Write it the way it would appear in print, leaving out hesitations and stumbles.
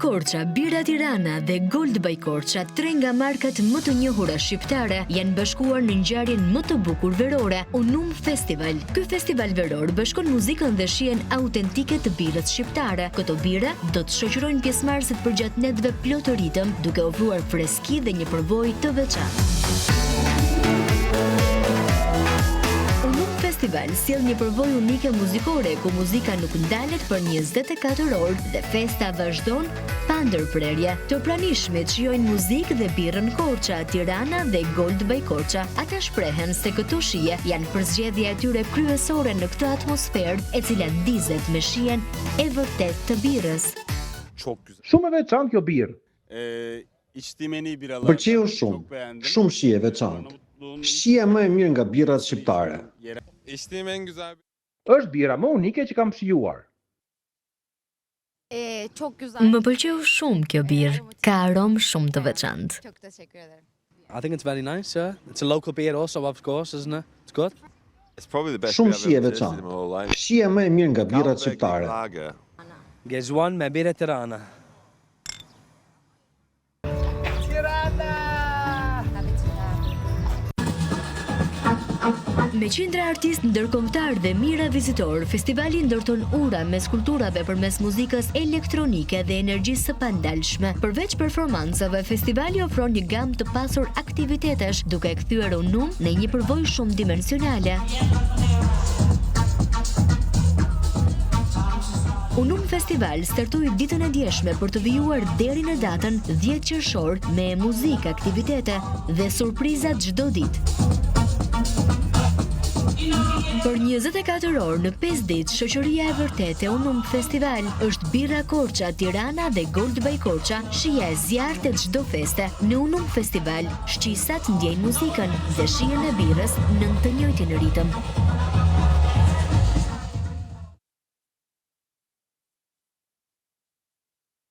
Korça, Birra Tirana dhe Gold by Korça, tre nga markat më të njohura shqiptare, janë bashkuar në ngjarjen më të bukur verore, Unum Festival. Ky festival veror bashkon muzikën dhe shijen autentike të birrës shqiptare. Këto birra do të shoqërojnë pjesëmarrësit përgjatë netëve plot ritëm, duke ofruar freski dhe një përvojë të veçantë. Unum Festival sjell një përvojë unike muzikore ku muzika nuk ndalet për 24 orë dhe festa vazhdon pa ndërprerje. Të pranishmit shijojnë muzikë dhe birrën Korça, Tirana dhe Gold by Korça. Ata shprehen se këto shije janë përzgjedhja e tyre kryesore në këtë atmosferë e cila ndizet me shijen e vërtetë të birrës. Çok güzel. Shumë e veçantë kjo birrë. Ee, içtiğim en iyi Më biralardan. pëlqeu shumë. Çok beğendim. Shumë shije e veçantë. Arnavutluğun Shija më e mirë nga birrat shqiptare. yerel İçtiğim en güzel Është birra më unike që kam shijuar. Ee, çok güzel. Më pëlqeu shumë kjo birrë, ka aromë shumë të veçantë. Çok teşekkür ederim. I think it's very nice, yeah. It's a local beer also, of course, isn't it? It's good. It's probably the best Shumë beer I've shije e ever tasted in veçantë. my whole life. Shija më e mirë nga birrat Carlsberg shqiptare. Lager. Gëzuar me birrë Tirana. Me qindra artistë ndërkombëtar dhe mijëra vizitorë, festivali ndërton ura mes kulturave përmes muzikës elektronike dhe energjisë së pandalshme. Përveç performancave, festivali ofron një gamë të pasur aktivitetesh, duke e kthyer Unum në një përvojë shumëdimensionale. Unum Festival startoi ditën e djeshme për të vijuar deri në datën 10 qershor me muzikë, aktivitete dhe surpriza çdo ditë. Për 24 orë në 5 ditë, shoqëria e vërtetë e Unum Festival është Birra Korça, Tirana dhe Gold by Korça, shija e zjarrtë e çdo feste. Në Unum Festival, shqisat ndjejnë muzikën dhe shijen e birrës në të njëjtin ritëm.